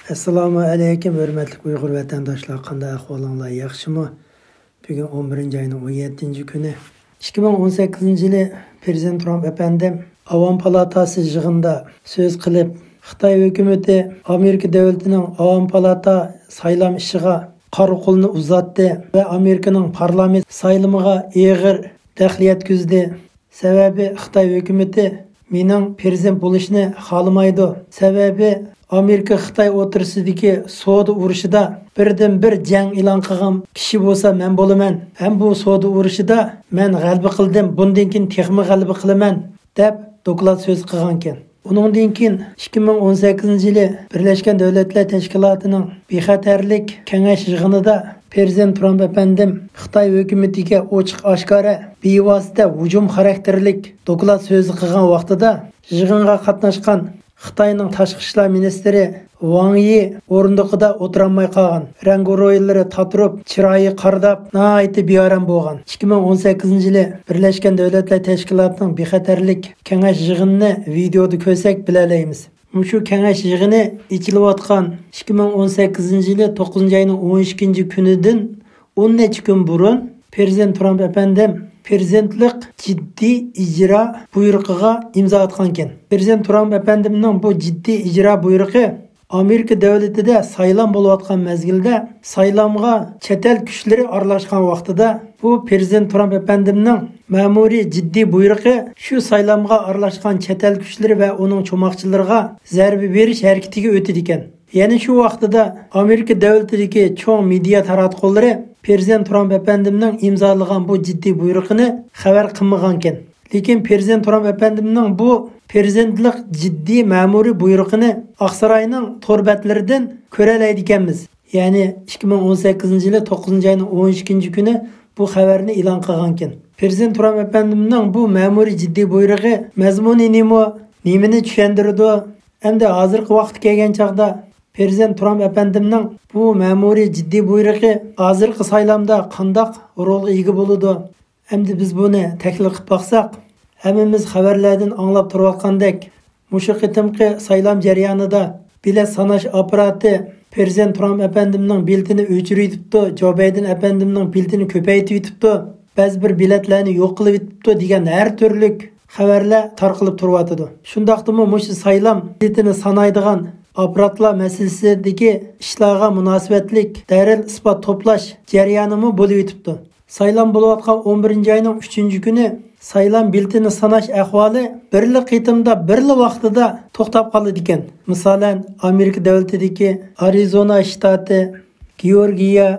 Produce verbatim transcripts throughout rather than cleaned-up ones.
ئەسسالامۇ ئەلەيكۇم، ھۆرمەتلىك ئۇيغۇر ۋەتەنداشلار، قانداق ئەھۋالىڭلار، ياخشىمۇ؟ بۈگۈن ئون بىرىنچى ئاينىڭ ئون يەتتىنچى كۈنى. ئىككى مىڭ ئون سەككىزىنچى يىلى پىرېزىدېنت ترامپ ئەپەندىم ئاۋام پالاتاسى يىغىنىدا سۆز قىلىپ، خىتاي ھۆكۈمىتى ئامېرىكا دۆلىتىنىڭ ئاۋام پالاتا سايلام ئىشىغا قارا قولىنى ئۇزاتتى ۋە ئامېرىكىنىڭ پارلامېنت سايلىمىغا ئېغىر دەخلى يەتكۈزدى. سەۋەبى، خىتاي ھۆكۈمىتى مېنىڭ پىرېزىدېنت بولۇشنى خالىمايدۇ. سەۋەبى، ئامېرىكا خىتاي ئوتتۇرىسىدىكى سودا ئۇرۇشىدا بىردىنبىر جەڭ ئېلان قىلغان كىشى بولسا مەن بولىمەن. ھەم بۇ سودا ئۇرۇشىدا مەن غەلىبە قىلدىم، بۇندىن كېيىن تېخىمۇ غەلىبە قىلىمەن، دەپ دوكلات سۆز قىلغانىكەن. ئۇنىڭدىن كېيىن ئىككى مىڭ ئون سەككىزىنچى يىلى بىرلەشكەن دۆلەتلەر تەشكىلاتىنىڭ بىخەتەرلىك كېڭەش يىغىنىدا پىرېزىدېنت ترامپ ئەپەندىم خىتاي ھۆكۈمىتىگە ئوچۇق ئاشكارا بىۋاسىتە ھۇجۇم خاراكتېرلىك دوكلات سۆزى قىلغان ۋاقتىدا، يىغىنغا قاتناشقان خىتاينىڭ تاشقى ئىشلار مىنىستىرى ۋاڭ يى ئورۇندۇقىدا ئولتۇرالماي قالغان. رەڭگۇ رويلىرى تاتىرىپ، چىرايى قارىداپ، ناھايىتى بىئارام بولغان. ئىككى مىڭ ئون سەككىزىنچى يىلى بىرلەشكەن دۆلەتلەر تەشكىلاتىنىڭ بىخەتەرلىك كېڭەش يىغىنىنى ۋىدېئودا كۆرسەك بىلەلەيمىز. مۇشۇ كېڭەش يىغىنى ئېچىلىۋاتقان ئىككى مىڭ ئون سەككىزىنچى يىلى توققۇزىنچى ئاينىڭ ئون ئىككىنچى كۈنىدىن ئون نەچچە كۈن بۇرۇن پىرېزىدېنت ترامپ ئەپەندىم پىرېزىدېنتلىق جىددىي ئىجرا بۇيرۇقىغا ئىمزا ئاتقانىكەن. پىرېزىدېنت ترامپ ئەپەندىمنىڭ بۇ جىددىي ئىجرا بۇيرۇقى ئامېرىكا دۆلىتىدە سايلام بولۇۋاتقان مەزگىلدە، سايلامغا چەت ئەل كۈچلىرى ئارىلاشقان ۋاقتىدا، بۇ پىرېزىدېنت ترامپ ئەپەندىمنىڭ مەمۇرىي جىددىي بۇيرۇقى شۇ سايلامغا ئارىلاشقان چەت ئەل كۈچلىرى ۋە ئۇنىڭ چوماقچىلىرىغا زەربە بېرىش ھەرىكىتىگە ئۆتىدىكەن. يەنە شۇ ۋاقتىدا ئامېرىكا دۆلىتىدىكى چوڭ مېدىيا تاراتقۇلىرى پىرېزىدېنت ترامپ ئەپەندىمنىڭ ئىمزالىغان بۇ جىددىي بۇيرۇقىنى خەۋەر قىلمىغانىكەن. لېكىن پىرېزىدېنت ترامپ ئەپەندىمنىڭ بۇ پىرېزىدېنتلىق جىددىي مەمۇرىي بۇيرۇقىنى ئاقساراينىڭ تور بەتلىرىدىن كۆرەلەيدىكەنمىز. يەنى ئىككى مىڭ ئون سەككىزىنچى يىلى توققۇزىنچى ئاينىڭ ئون ئىككىنچى كۈنى بۇ خەۋەرنى ئېلان قىلغانىكەن. پىرېزىدېنت ترامپ ئەپەندىمنىڭ بۇ مەمۇرىي جىددىي بۇيرۇقى مەزمۇنى نېمە، نېمىنى چۈشەندۈرىدۇ؟ ئەمدى ھازىرقى ۋاقىتقا كەلگەن چاغدا پىرېزىدېنت ترامپ ئەپەندىمنىڭ بۇ مەمۇرىي جىددىي بۇيرۇقى ھازىرقى سايلامدا قانداق رولغا ئىگە بولىدۇ؟ ئەمدى بىز بۇنى تەھلىل قىلىپ باقساق، ھەممىمىز خەۋەرلەردىن ئاڭلاپ تۇرۇۋاتقاندەك، مۇشۇ قېتىمقى سايلام جەريانىدا بېلەت ساناش ئاپپاراتى پىرېزىدېنت ترامپ ئەپەندىمنىڭ بېلىتىنى ئۆچۈرۈۋېتىپتۇ، جو بايدېن ئەپەندىمنىڭ بېلىتىنى كۆپەيتىۋېتىپتۇ، بەزى بىر بېلەتلەرنى يوق قىلىۋېتىپتۇ دېگەن ھەر تۈرلۈك خەۋەرلەر تارقىلىپ تۇرۇۋاتىدۇ. شۇنداقتىمۇ مۇشۇ سايلام بېلىتىنى سانايدىغان ئاپپاراتلار مەسىلىسىدىكى ئىشلارغا مۇناسىۋەتلىك دەلىل ئىسپات توپلاش جەريانىمۇ بولۇۋېتىپتۇ. سايلام بولۇۋاتقان ئون بىرىنچى ئاينىڭ ئۈچىنچى كۈنى سايلام بېلىتىنى ساناش ئەھۋالى بىرلا قېتىمدا، بىرلا ۋاقتىدا توختاپ قالىدىكەن. مىسالەن، ئامېرىكا دۆلىتىدىكى ئارىزونا شتاتى، گېئورگىيە،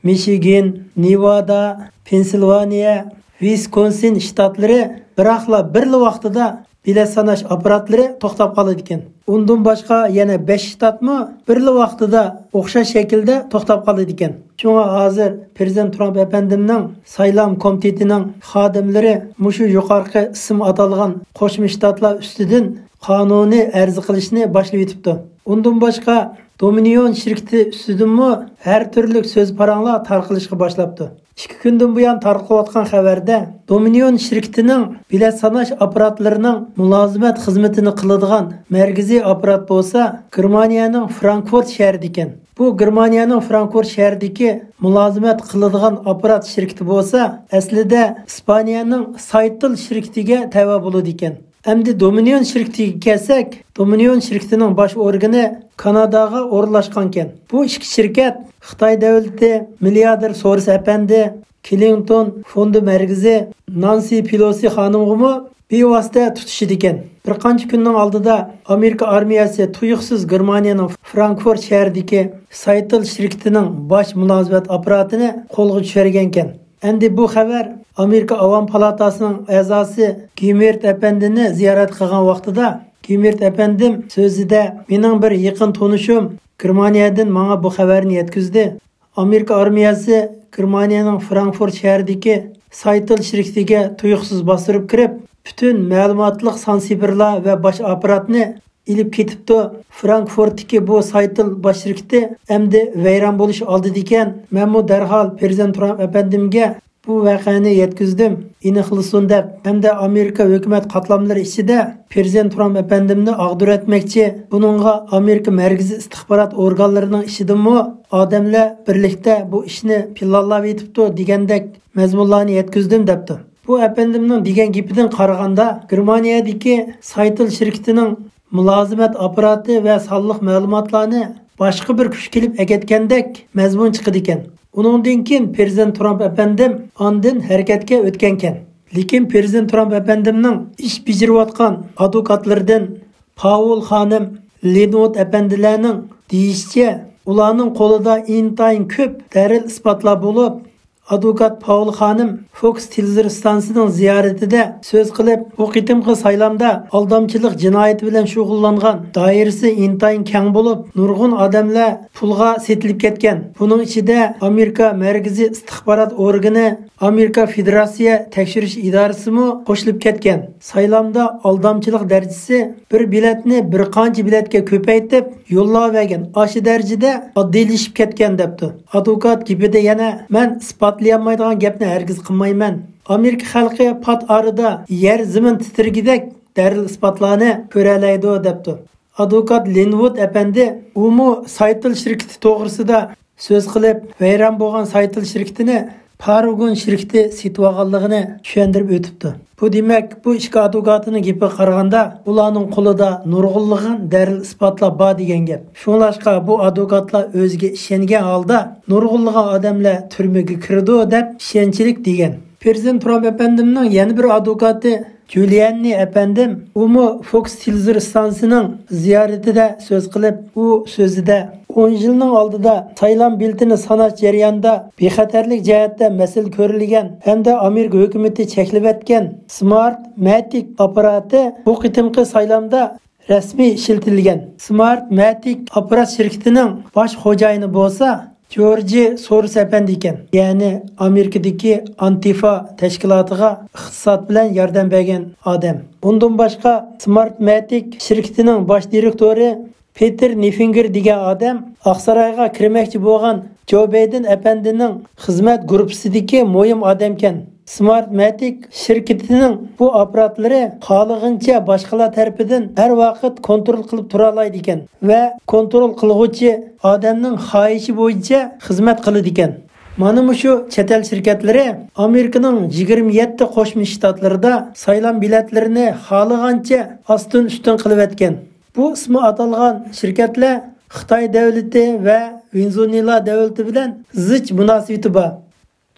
مىشىگىن، نېۋادا، پېنسىلۋانىيە، ۋىسكونسىن شتاتلىرى بىراقلا بىرلا ۋاقتىدا بېلەت ساناش ئاپپاراتلىرى توختاپ قالىدىكەن. ئۇندىن باشقا يەنە بەش شتاتمۇ بىرلا ۋاقتىدا ئوخشاش شەكىلدە توختاپ قالىدىكەن. شۇڭا ھازىر پىرېزىدېنت ترامپ ئەپەندىمنىڭ سايلام كومىتېتىنىڭ خادىملىرى مۇشۇ يۇقىرىقى ئىسىم ئاتالغان قوشما شتاتلار ئۈستىدىن قانۇنىي ئەرز قىلىشنى باشلىۋېتىپتۇ. ئۇندىن باشقا، دومىنىيون شىركىتى ئۈستىدىنمۇ ھەر تۈرلۈك سۆز پاراڭلار تارقىلىشقا باشلاپتۇ. ئىككى كۈندىن بۇيان تارقىلىۋاتقان خەۋەردە، دومىنىيون شىركىتىنىڭ بېلەت ساناش ئاپپاراتلىرىنىڭ مۇلازىمەت خىزمىتىنى قىلىدىغان مەركىزىي ئاپپارات بولسا گېرمانىيەنىڭ فرانكفورت شەھىرىدىكەن. بۇ گېرمانىيەنىڭ فرانكفورت شەھىرىدىكى مۇلازىمەت قىلىدىغان ئاپپارات شىركىتى بولسا ئەسلىدە ئىسپانىيەنىڭ سايتېل شىركىتىگە تەۋە بولىدىكەن. ئەمدى دومىنىيون شىركىتىگە كەلسەك، دومىنىيون شىركىتىنىڭ باش ئورگىنى كاناداغا ئورۇنلاشقانكەن. بۇ ئىككى شىركەت خىتاي دۆلىتى، مىلياردېر سورېس ئەپەندى، كلىنتون فوندى مەركىزى، نانسى پېلوسى خانىمغىمۇ بىۋاسىتە تۇتىشىدىكەن. بىر قانچە كۈننىڭ ئالدىدا ئامېرىكا ئارمىيەسى تۇيۇقسىز گېرمانىيەنىڭ فرانكفورت شەھىرىدىكى سايتېل شىركىتىنىڭ باش مۇلازىمەت ئاپپاراتىنى قولغا چۈشۈرگەنكەن. ئەمدى بۇ خەۋەر ئامېرىكا ئاۋام پالاتاسىنىڭ ئەزاسى گىمېرت ئەپەندىنى زىيارەت قىلغان ۋاقتىدا، گىمېرت ئەپەندىم سۆزىدە، مېنىڭ بىر يېقىن تونۇشۇم گېرمانىيەدىن ماڭا بۇ خەۋەرنى يەتكۈزدى. ئامېرىكا ئارمىيەسى گېرمانىيەنىڭ فرانكفورت شەھىرىدىكى سايتېل شىركىتىگە تۇيۇقسىز باستۇرۇپ كىرىپ، پۈتۈن مەلۇماتلىق سانسىفېرلار ۋە باش ئاپپاراتنى ئېلىپ كېتىپتۇ. فرانكفورتتىكى بۇ سايتېل باش شىركىتى ئەمدى ۋەيران بولۇش ئالدىدىكەن. مەنمۇ دەرھال پىرېزىدېنت ترامپ ئەپەندىمگە بۇ ۋەقەنى يەتكۈزدۈم، ئېنىقلىسۇن دەپ، ھەمدە ئامېرىكا ھۆكۈمەت قاتلاملىرى ئىچىدە پىرېزىدېنت ترامپ ئەپەندىمنى ئاغدۇرۇۋەتمەكچى، بۇنىڭغا ئامېرىكا مەركىزىي ئىستىخبارات ئورگانلىرىنىڭ ئىچىدىمۇ ئادەملەر بىرلىكتە بۇ ئىشنى پىلانلاۋېتىپتۇ دېگەندەك مەزمۇنلارنى يەتكۈزدۈم دەپتۇ. بۇ ئەپەندىمنىڭ دېگەن گېپىدىن قارىغاندا، گېرمانىيەدىكى سايتېل شىركىتىنىڭ مۇلازىمەت ئاپپاراتى ۋە سانلىق مەلۇماتلارنى باشقا بىر كۈچ كېلىپ ئەكەتكەندەك مەزمۇن چىقىدىكەن. ئۇنىڭدىن كېيىن پىرېزىدېنت ترامپ ئەپەندىم ئاندىن ھەرىكەتكە ئۆتكەنكەن. لېكىن پىرېزىدېنت ترامپ ئەپەندىمنىڭ ئىش بېجىرىۋاتقان ئادۋوكاتلىرىدىن پاۋېل خانىم، لىنۋۇد ئەپەندىلەرنىڭ دېيىشىچە، ئۇلارنىڭ قولىدا ئىنتايىن كۆپ دەلىل-ئىسپاتلار بولۇپ، ئادۋوكات پاۋېل خانىم فوكس تېلېۋىزور ئىستانسىسىنىڭ زىيارىتىدە سۆز قىلىپ، بۇ قېتىمقى سايلامدا ئالدامچىلىق جىنايىتى بىلەن شۇغۇللانغان دائىرىسى ئىنتايىن كەڭ بولۇپ، نۇرغۇن ئادەملەر پۇلغا سېتىلىپ كەتكەن. بۇنىڭ ئىچىدە ئامېرىكا مەركىزىي ئىستىخبارات ئورگىنى، ئامېرىكا فېدېراتسىيە تەكشۈرۈش ئىدارىسىمۇ قوشۇلۇپ كەتكەن. سايلامدا ئالدامچىلىق دەرىجىسى بىر بېلەتنى بىر قانچە بەلەتكە كۆپەيتىپ يوللاۋەرگەن. ئاشۇ دەرىجىدە ئاددىيلىشىپ كەتكەن، دەپتۇ. ئادۋوكات گېپىدە يەنە، مەن ئىسپاتلىيالمايدىغان گەپنى ھەرگىز قىلمايمەن. ئامېرىكا خەلقى پات ئارىدا يەر زېمىن تىترىگۈدەك دەلىل-ئىسپاتلارنى كۆرەلەيدۇ، دەپتۇ. ئادۋوكات لىنۋۇد ئەپەندى، ئۇمۇ سايتېل شىركىتى توغرىسىدا سۆز قىلىپ، ۋەيران بولغان سايتېل شىركىتىنى پارىگون شىركىتى سېتىۋالغانلىقىنى چۈشەندۈرۈپ ئۆتۈپتۇ. بۇ دېمەك، بۇ ئىككى ئادۋوكاتنىڭ گېپىگە قارىغاندا، ئۇلارنىڭ قولىدا نۇرغۇنلىغان دەلىل-ئىسپاتلار بار دېگەن گەپ. شۇڭلاشقا بۇ ئادۋوكاتلار ئۆزىگە ئىشەنگەن ھالدا نۇرغۇنلىغان ئادەملەر تۈرمىگە كىرىدۇ دەپ ئىشەنچلىك دېگەن. پىرېزىدېنت ترامپ ئەپەندىمنىڭ يەنە بىر ئادۋوكاتى جۇلىيەننى ئەپەندىم، ئۇمۇ فوكس تېلېۋىزور ئىستانسىسىنىڭ زىيارىتىدە سۆز قىلىپ، ئۇ سۆزىدە، ئون يىلنىڭ ئالدىدا سايلام بېلىتىنى ساناش جەريانىدا بىخەتەرلىك جەھەتتە مەسىلە كۆرۈلگەن ھەمدە ئامېرىكا ھۆكۈمىتى چەكلىۋەتكەن سمارت مەتىك ئاپپاراتى بۇ قېتىمقى سايلامدا رەسمىي ئىشلىتىلگەن. سمارت مەتىك ئاپپارات شىركىتىنىڭ باش خوجايىنى بولسا جورجى سوروس ئەپەندى ئىكەن. يەنى ئامېرىكىدىكى ئانتىفا تەشكىلاتىغا ئىقتىساد بىلەن ياردەم بەرگەن ئادەم. ئۇندىن باشقا، سمارت مەتىك شىركىتىنىڭ باش دىرېكتورى پېتېر نېفىڭگېر دېگەن ئادەم ئاقسارايغا كىرمەكچى بولغان جو بايدېن ئەپەندىنىڭ خىزمەت گۇرۇپپىسىدىكى مۇھىم ئادەمكەن. سمارت مەتىك شىركىتىنىڭ بۇ ئاپپاراتلىرى خالىغىنىچە باشقىلار تەرىپىدىن ھەر ۋاقىت كونترول قىلىپ تۇرالايدىكەن ۋە كونترول قىلغۇچى ئادەمنىڭ خاھىشى بويىچە خىزمەت قىلىدىكەن. مانا مۇشۇ چەت ئەل شىركەتلىرى ئامېرىكىنىڭ يىگىرمە يەتتە قوشما شتاتلىرىدا سايلام بېلەتلىرىنى خالىغانچە ئاستىن-ئۈستۈن قىلىۋەتكەن. بۇ ئىسمى ئاتالغان شىركەتلەر خىتاي دۆلىتى ۋە ۋېنېزۇېلا دۆلىتى بىلەن زىچ مۇناسىۋىتى بار.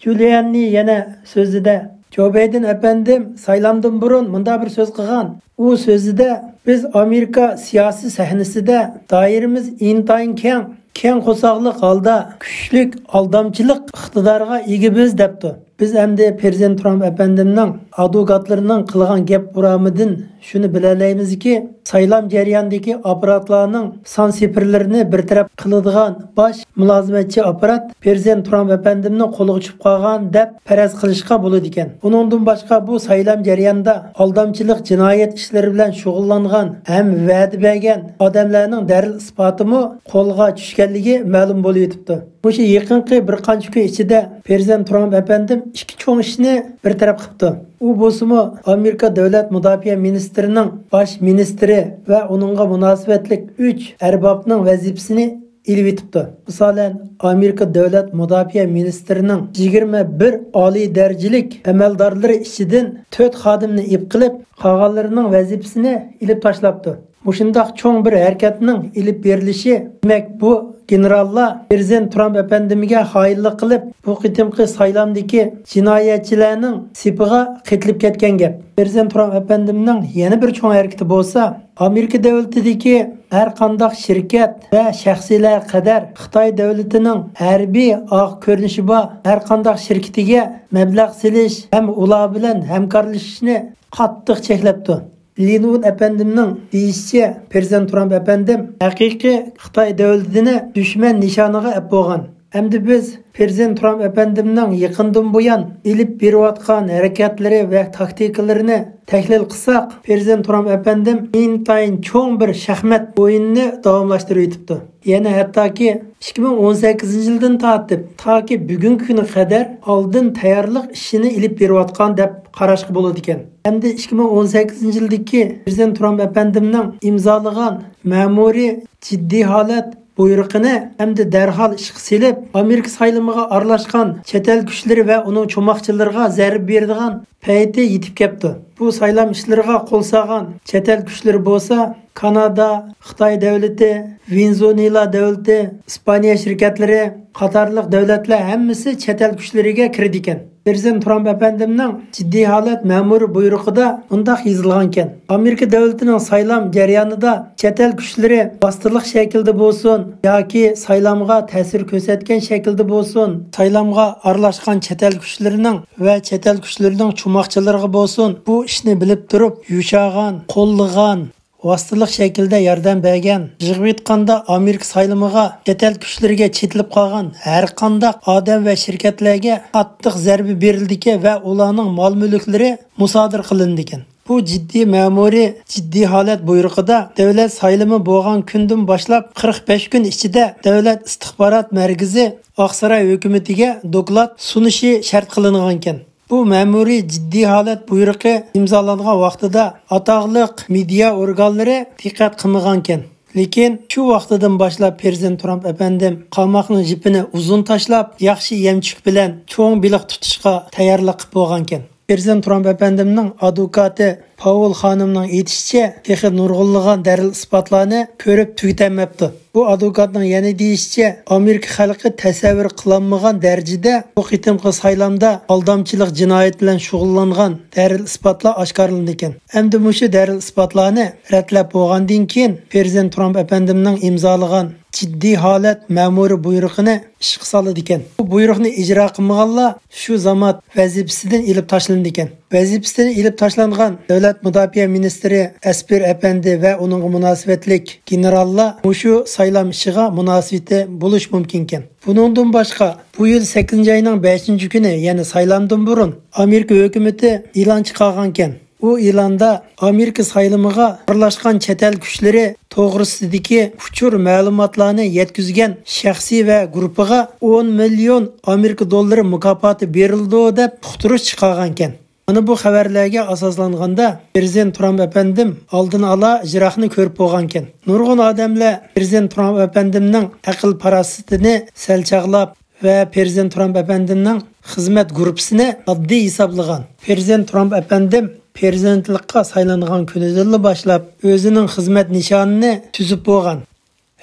جۇلىيەننى يەنە سۆزىدە، جو بايدېن ئەپەندىم سايلامدىن بۇرۇن مۇنداق بىر سۆز قىلغان. ئۇ سۆزىدە، بىز ئامېرىكا سىياسىي سەھنىسىدە دائىرىمىز ئىنتايىن كەڭ، كەڭ قورساقلىق ھالدا كۈچلۈك ئالدامچىلىق ئىقتىدارىغا ئىگىمىز، دەپتۇ. بىز ئەمدى پىرېزىدېنت ترامپ ئەپەندىمنىڭ ئادۋوكاتلىرىنىڭ قىلغان گەپ ئۇرامىدىن شۇنى بىلەلەيمىزكى، سايلام جەريانىدىكى ئاپپاراتلارنىڭ سان سىفىرلىرىنى بىر تەرەپ قىلىدىغان باش مۇلازىمەتچى ئاپپارات پىرېزىدېنت ترامپ ئەپەندىمنىڭ قولىغا چۈشۈپ قالغان دەپ پەرەز قىلىشقا بولىدىكەن. ئۇنىڭدىن باشقا، بۇ سايلام جەريانىدا ئالدامچىلىق جىنايەت ئىشلىرى بىلەن شۇغۇللانغان ھەم ۋەدە بەرگەن ئادەملەرنىڭ دەلىل ئىسپاتىمۇ قولغا چۈشكەنلىكى مەلۇم بولۇۋېتىپتۇ. مۇشۇ يېقىنقى بىر قانچە كۈن ئىچىدە پىرېزىدېنت ترامپ ئەپەندىم ئىككى چوڭ ئىشنى بىر تەرەپ قىپتۇ. ئۇ بولسىمۇ ئامېرىكا دۆلەت مۇداپىئە مىنىستىرىنىڭ باش مىنىستىرى ۋە ئۇنىڭغا مۇناسىۋەتلىك ئۈچ ئەربابنىڭ ۋەزىپىسىنى ئېلىۋېتىپتۇ. مىسالەن، ئامېرىكا دۆلەت مۇداپىئە مىنىستىرىنىڭ يىگىرمە بىر ئالىي دەرىجىلىك ئەمەلدارلىرى ئىچىدىن تۆت خادىمنى ئېپ قىلىپ، قالغانلىرىنىڭ ۋەزىپىسىنى ئېلىپ تاشلاپتۇ. مۇشۇنداق چوڭ بىر ھەرىكەتنىڭ ئېلىپ بېرىلىشى، دېمەك، بۇ گېنېراللار پىرېزىدېنت ترامپ ئەپەندىمگە خائىنلىق قىلىپ، بۇ قېتىمقى سايلامدىكى جىنايەتچىلەرنىڭ سېپىغا قېتىلىپ كەتكەن گەپ. پىرېزىدېنت ترامپ ئەپەندىمنىڭ يەنە بىر چوڭ ھەرىكىتى بولسا، ئامېرىكا دۆلىتىدىكى ھەر قانداق شىركەت ۋە شەخسلەرگە قەدەر خىتاي دۆلىتىنىڭ ھەربىي ئاق كۆرۈنۈشى بار ھەر قانداق شىركىتىگە مەبلەغ سېلىش ھەم ئۇلار بىلەن ھەمكارلىشىشنى قاتتىق چەكلەپتۇ. لىنۋۇد ئەپەندىمنىڭ دېيىشىچە، پىرېزىدېنت ترامپ ئەپەندىم ھەقىقىي خىتاي دۆلىتىنى دۈشمەن نىشانىغا ئەپ بولغان. ئەمدى بىز پىرېزىدېنت ترامپ ئەپەندىمنىڭ يېقىندىن بۇيان ئېلىپ بېرىۋاتقان ھەرىكەتلىرى ۋە تاكتىكىلىرىنى تەھلىل قىلساق، پىرېزىدېنت ترامپ ئەپەندىم ئىنتايىن چوڭ بىر شاھمات ئويۇنىنى داۋاملاشتۇرۇۋېتىپتۇ. يەنە ھەتتاكى ئىككى مىڭ ئون سەككىزىنچى يىلدىن تارتىپ تاكى بۈگۈنكى كۈنگە قەدەر ئالدىن تەييارلىق ئىشىنى ئېلىپ بېرىۋاتقان دەپ قاراشقا بولىدىكەن. ئەمدى ئىككى مىڭ ئون سەككىزىنچى يىلدىكى پىرېزىدېنت ترامپ ئەپەندىمنىڭ ئىمزالىغان مەمۇرىي جىددىي ھالەت بۇيرۇقىنى ئەمدى دەرھال ئىشقا سېلىپ، ئامېرىكا سايلىمىغا ئارىلاشقان چەت ئەل كۈچلىرى ۋە ئۇنىڭ چوماقچىلىرىغا زەربە بېرىدىغان پەيتى يېتىپ كەپتۇ. بۇ سايلام ئىشلىرىغا قول سالغان چەت ئەل كۈچلىرى بولسا، كانادا، خىتاي دۆلىتى، ۋېنېزۇېلا دۆلىتى، ئىسپانىيە شىركەتلىرى قاتارلىق دۆلەتلەر ھەممىسى چەت ئەل كۈچلىرىگە كىرىدىكەن. پىرېزىدېنت ترامپ ئەپەندىمنىڭ جىددىي ھالەت مەمۇرىي بۇيرۇقىدا مۇنداق يېزىلغانكەن: ئامېرىكا دۆلىتىنىڭ سايلام جەريانىدا چەت ئەل كۈچلىرى ۋاسىتىلىق شەكىلدە بولسۇن ياكى سايلامغا تەسىر كۆرسەتكەن شەكىلدە بولسۇن، سايلامغا ئارىلاشقان چەت ئەل كۈچلىرىنىڭ ۋە چەت ئەل كۈچلىرىنىڭ چوماقچىلىرىغا بولسۇن، بۇ ئىشنى بىلىپ تۇرۇپ يوشۇرغان، قوللىغان، ۋاسىتىلىق شەكىلدە ياردەم بەرگەن، يىغىۋېتقاندا ئامېرىكا سايلىمىغا چەت ئەل كۈچلىرىگە چېتىلىپ قالغان ھەر قانداق ئادەم ۋە شىركەتلەرگە قاتتىق زەربە بېرىلىدىكەن ۋە ئۇلارنىڭ مال-مۈلۈكلىرى مۇسادىرە قىلىنىدىكەن. بۇ جىددىي مەمۇرىي جىددىي ھالەت بۇيرۇقىدا دۆلەت سايلىمى بولغان كۈندىن باشلاپ قىرىق بەش كۈن ئىچىدە دۆلەت ئىستىخبارات مەركىزى ئاقساراي ھۆكۈمىتىگە دوكلات سۇنۇشى شەرت قىلىنغانىكەن. بۇ مەمۇرىي جىددىي ھالەت بۇيرۇقى ئىمزالانغان ۋاقتىدا ئاتاقلىق مېدىيا ئورگانلىرى دىققەت قىلمىغانىكەن. لېكىن شۇ ۋاقتىدىن باشلاپ پىرېزىدېنت ترامپ ئەپەندىم قاماقنىڭ يىپىنى ئۇزۇن تاشلاپ، ياخشى يەمچۈك بىلەن چوڭ بېلىق تۇتۇشقا تەييارلىق قىلىپ بولغانىكەن. پىرېزىدېنت ترامپ ئەپەندىمنىڭ ئادۋوكاتى پاۋل خانىمنىڭ ئېيتىشىچە، تېخى نۇرغۇنلىغان دەلىل-ئىسپاتلارنى كۆرۈپ تۈگىتەلمەپتۇ. بۇ ئادۋوكاتنىڭ يەنە دېيىشىچە، ئامېرىكا خەلقى تەسەۋۋۇر قىلالمىغان دەرىجىدە بۇ قېتىمقى سايلامدا ئالدامچىلىق جىنايىتى بىلەن شۇغۇللانغان دەلىل-ئىسپاتلار ئاشكارىلىنىدىكەن. ئەمدى مۇشۇ دەلىل-ئىسپاتلارنى رەتلەپ بولغاندىن كېيىن، پىرېزىدېنت ترامپ ئەپەندىمنىڭ ئىمزالىغان جىددىي ھالەت مەمۇرىي بۇيرۇقىنى ئىشقا سالىدىكەن. بۇ بۇيرۇقنى ئىجرا قىلمىغانلار شۇ زامات ۋەزىپىسىدىن ئېلىپ تاشلىنىدىكەن. ۋەزىپىسىدىن ئېلىپ تاشلانغان دۆلەت مۇداپىئە مىنىستىرى ئەسپىر ئەپەندى ۋە ئۇنىڭغا مۇناسىۋەتلىك گېنېراللار مۇشۇ سايلام ئىشىغا مۇناسىۋىتى بولۇشى مۇمكىنكەن. بۇنىڭدىن باشقا، بۇ يىل سەككىزىنچى ئاينىڭ بەشىنچى كۈنى، يەنى سايلامدىن بۇرۇن، ئامېرىكا ھۆكۈمىتى ئېلان چىقارغانكەن. ئۇ ئېلاندا ئامېرىكا سايلىمىغا ئارىلاشقان چەت ئەل كۈچلىرى توغرىسىدىكى ئۇچۇر مەلۇماتلارنى يەتكۈزگەن شەخسىي ۋە گۇرۇپپىغا ئون مىليون ئامېرىكا دوللىرى مۇكاپاتى بېرىلىدۇ، دەپ ئۇقتۇرۇش چىقارغانكەن. مانا بۇ خەۋەرلەرگە ئاساسلانغاندا، پىرېزىدېنت ترامپ ئەپەندىم ئالدىن ئالا ئىجراقنى كۆرۈپ بولغانكەن. نۇرغۇن ئادەملەر پىرېزىدېنت ترامپ ئەپەندىمنىڭ ئەقىل-پاراسىتىنى سەل چاغلاپ، ۋە پىرېزىدېنت ترامپ ئەپەندىمنىڭ خىزمەت گۇرۇپپىسىنى ئاددىي ھېسابلىغان. پىرېزىدېنت ترامپ ئەپەندىم پىرېزىدېنتلىققا سايلانغان كۈنىدىنلا باشلاپ، ئۆزىنىڭ خىزمەت نىشانىنى تۈزۈپ بولغان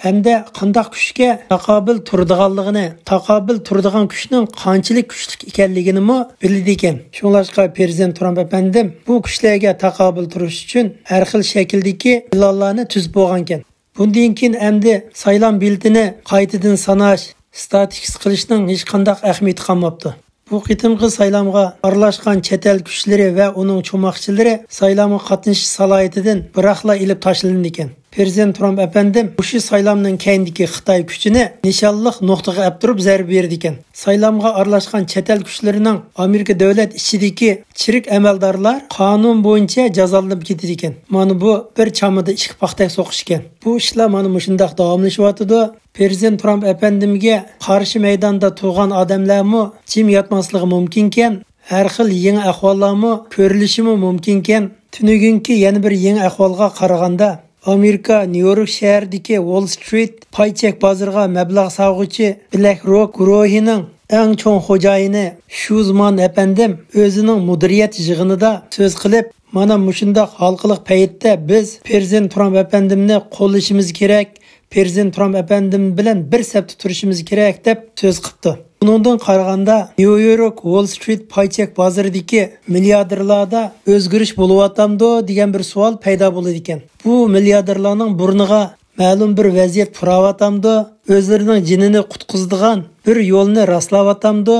ھەمدە قانداق كۈچكە تاقابىل تۇرىدىغانلىقىنى، تاقابىل تۇرىدىغان كۈچنىڭ قانچىلىك كۈچلۈك ئىكەنلىكىنىمۇ بىلىدىكەن. شۇڭلاشقا پىرېزىدېنت ترامپ ئەپەندىم بۇ كۈچلەرگە تاقابىل تۇرۇش ئۈچۈن ھەر خىل شەكىلدىكى پىلانلارنى تۈزۈپ بولغانىكەن. بۇندىن كېيىن ئەمدى سايلام بىلېتىنى قايتىدىن ساناش، ستاتىكىس قىلىشنىڭ ھېچقانداق ئەھمىيىتى قالماپتۇ. بۇ قېتىمقى سايلامغا ئارىلاشقان چەت ئەل كۈچلىرى ۋە ئۇنىڭ چوماقچىلىرى سايلامغا قاتنىشىش سالاھىيىتىدىن بىراقلا ئېلىپ تاشلىنىدىكەن. پىرېزىدېنت ترامپ ئەپەندىم مۇشۇ سايلامنىڭ كەينىدىكى خىتاي كۈچىنى نىشانلىق نۇقتىغا ئەپ تۇرۇپ زەربە بېرىدىكەن. سايلامغا ئارىلاشقان چەت ئەل كۈچلىرىنىڭ ئامېرىكا دۆلەت ئىچىدىكى چىرىك ئەمەلدارلار قانۇن بويىچە جازالىنىپ كېتىدىكەن. مانا بۇ بىر چامىدا ئىككى پاختەك سوقۇش ئىكەن. بۇ ئىشلار مانا مۇشۇنداق داۋاملىشىۋاتىدۇ. پىرېزىدېنت ترامپ ئەپەندىمگە قارشى مەيداندا تۇرغان ئادەملەرمۇ جىم ياتماسلىقى مۇمكىنكەن، ھەر خىل يېڭى ئەھۋاللارمۇ كۆرۈلۈشىمۇ مۇمكىنكەن. تۈنۈگۈنكى يەنە بىر يېڭى ئەھۋالغا قارىغاندا، ئامېرىكا نيۇ يورك شەھىرىدىكى ۋول سترىت پاي چەك بازىرىغا مەبلەغ سالغۇچى بلەك روك گۇرۇھىنىڭ ئەڭ چوڭ خوجايىنى شۇزمان ئەپەندىم ئۆزىنىڭ مۇدىرىيەت يىغىنىدا سۆز قىلىپ، مانا مۇشۇنداق ھالقىلىق پەيتتە بىز پىرېزىدېنت ترامپ ئەپەندىمنى قوللىشىمىز كېرەك، پىرېزىدېنت ترامپ ئەپەندىم بىلەن بىر سەپتە تۇرۇشىمىز كېرەك، دەپ سۆز قىپتۇ. بۇنىڭدىن قارىغاندا، نيۇ يورك ۋول سترىت پاي چەك بازىرىدىكى مىلياردېرلاردا ئۆزگىرىش بولۇۋاتامدۇ دېگەن بىر سوئال پەيدا بولىدىكەن. بۇ مىلياردېرلارنىڭ بۇرنىغا مەلۇم بىر ۋەزىيەت پۇراۋاتامدۇ؟ ئۆزلىرىنىڭ جېنىنى قۇتقۇزىدىغان بىر يولنى راسلاۋاتامدۇ؟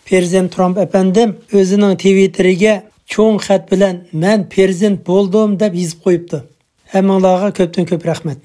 پىرېزىدېنت ترامپ ئەپەندىم ئۆزىنىڭ تىۋىتتېرىگە چوڭ خەت بىلەن «مەن پىرېزىدېنت بولدۇم» دەپ يېزىپ قويۇپتۇ. ھەممىڭلارغا كۆپتىن كۆپ رەھمەت.